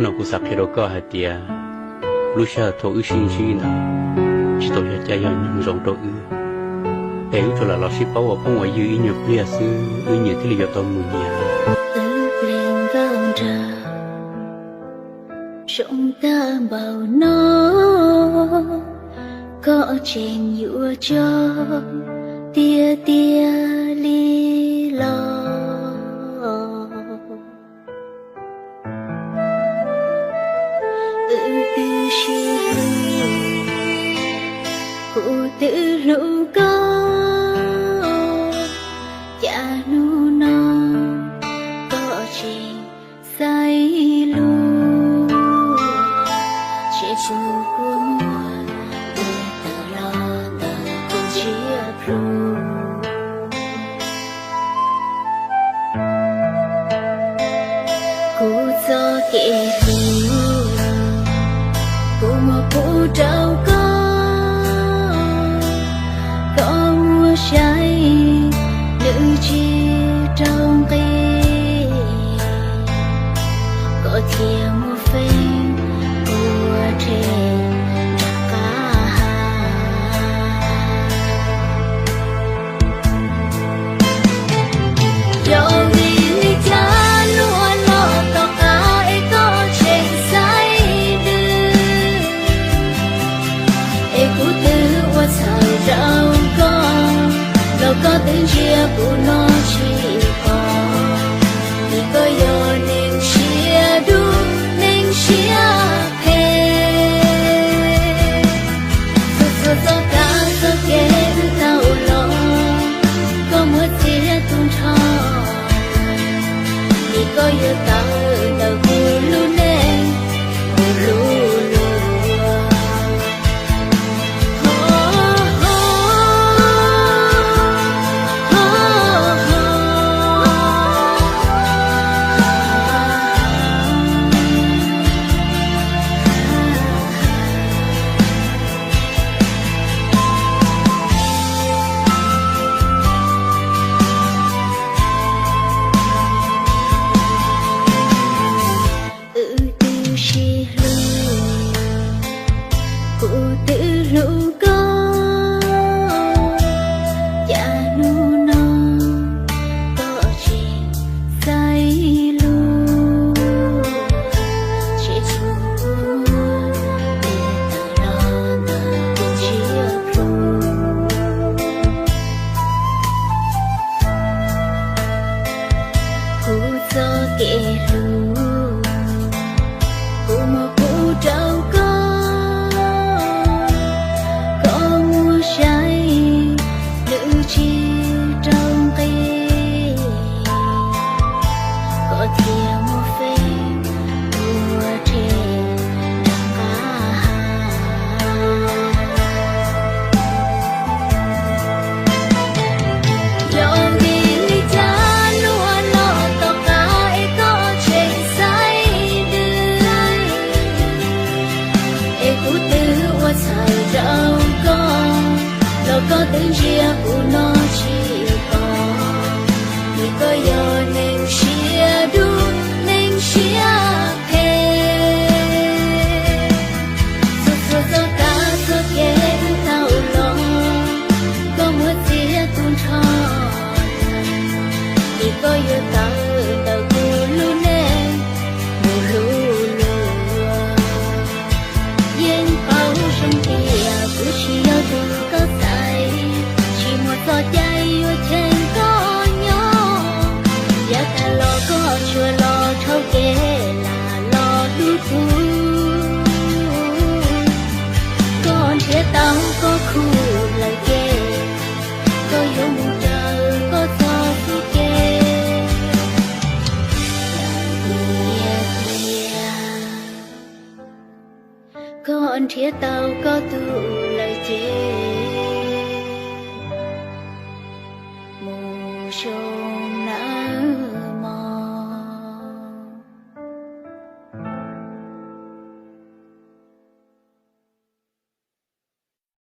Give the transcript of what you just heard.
No kuv xav qhia rau koj hais tias lub sij hawm thaum wb sib ntsib ntawd tsis tau yog caij yog nyoog zoo rau wb, es wb tsuas lam los sib paub ua phooj ua ywg ib nyuag pliag xwb, wb nyias thiaj li yuav tau mus nyias. Wb ple nkauj nraug zoo tag npaum no, koj tseem yuav tso tiag tiag li los. Wb twb sib hlub, kuv twb hlub koj, cas hnub no koj tseem xaiv lus, ces tsuas kua muag tes tawm los ntawm kuv ntsiab plhu. Kuv txoj kev hlub, kuv muab pub rau koj, koj muab saib nws tsis raug nqi, koj thiaj muab feeb ua rhe nram qab hav. Yog vim li cas hnub no tom qab es koj tseem xaiv lwm, es kuv twb ua txhawm rau koj, los koj twb ntsia kuv no tsis pom li. Koj yog neeg siab dub, neeg siab phem, txhua txhua txoj kab txoj kev wb tau los, koj muab txiav tu nrho, vim koj yuav tawm ntawm kuv lub neej mus lub luag. Wb twb sib hlub, kuv twb hlub koj, cas hnub no koj tseem xaiv lus, tseem tsuas muab tes tawm los ntawm kuv ntsiab plhu. Kuv txoj kev hlub, kuv muab pub rau koj, koj muab saib nws tsis raug nqi, koj thiaj muab feeb ua rhe nram qab hav. Yog vim li cas hnub no tom qab es koj tseem xaiv lwm, es kuv twb ua txhawm rau koj, los koj twb ntsia kuv no tsis pom, vim koj yog neeg siab dub, neeg siab phem. Txhua txhua txoj kab txoj kev wb tau los, koj muab txiav tu nrho, vim koj yuav tawm ntawm kuv lub neej mus lub luag. Yeej paub zoo tias kuv tsis yog tus koj xaiv, tsis muaj txoj cai yuav cheem koj nyob. Yav tag los koj tsuas los dhau kev lam los hlub kuv, koj nrhiav tau koj khub lawm ces, koj yuav mus raws koj txoj kev. Tiag tiag, koj nrhiav tau koj tus lawm ces, mus zoo